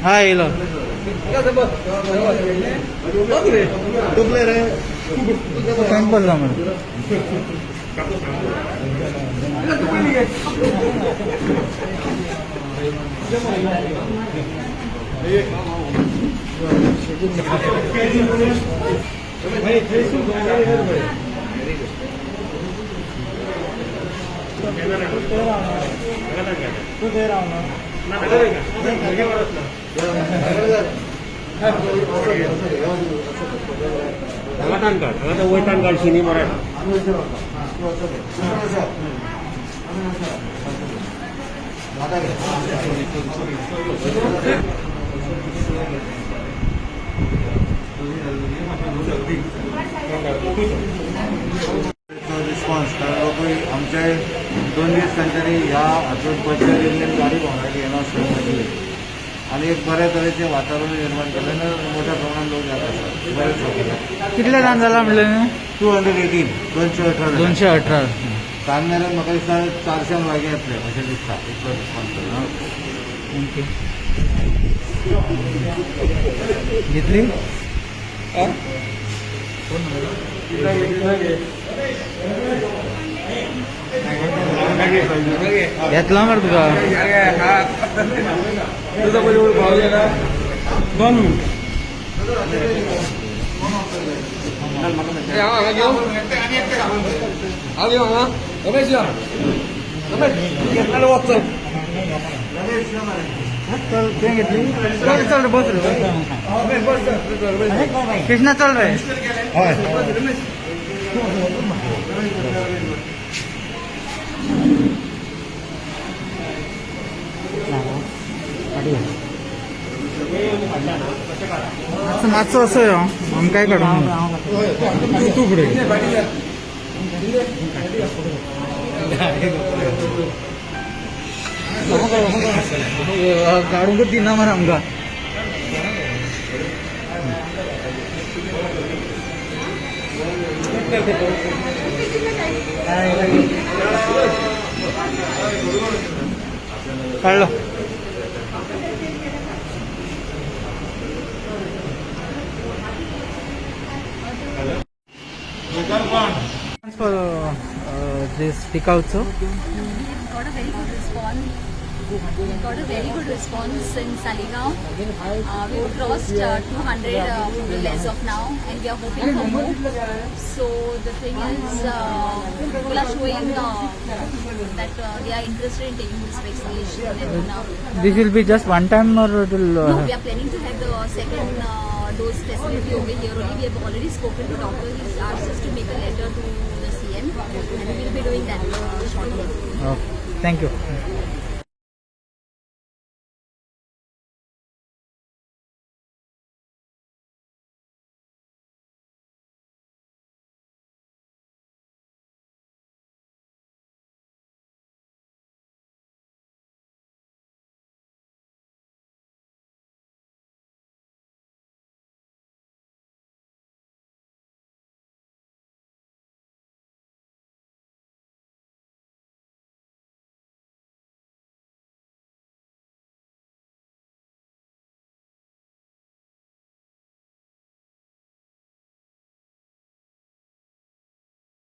हा येयलो. दुखले रे. थंय पडलो मरे. हांगा ताण काड, हांगा वयर ताण काड. शिनी मराठ. रिस्पॉन्स, कारण लोकूय आमचे 2 दीस तांच्यांनी ह्या हातूंत बसच्या रेल्वेन गाडी भोंवडायली येना आनी एक बऱ्या तरेचें वातावरण निर्माण केलें आनी मोठ्या प्रमाणात लोक जात आसात, बरें चलता. कितले जाण जाला म्हणलें? 218, 218. 218. काल मेरेन म्हाका दिसता 400 लागीं येतले अशें दिसता, इतलो रिस्पॉन्स. ओके, घेतली. घेतला मरे तुका. 2 मिनिट. चल, ते घेतली. चल चल रे, बस रे. कृष्णा, चल रे. हय. मातसो मातसो असो यो, आमकांय काडून. तूं फुडें. काडूंकच दिना मरे आमकां. काडलो. For this tika utsav? We've got a very good response. We've got a very good response in Saligao. We've crossed 200 people as of now, and we are hoping for more. So the thing is, people are showing that they are interested in taking this vaccination. And now, This will be just one time or it will? No, we are planning to have the second dose facility over here only. We have already spoken to doctor. He's asked us to make a letter to the CM, and we will be doing that shortly. Okay. Thank you.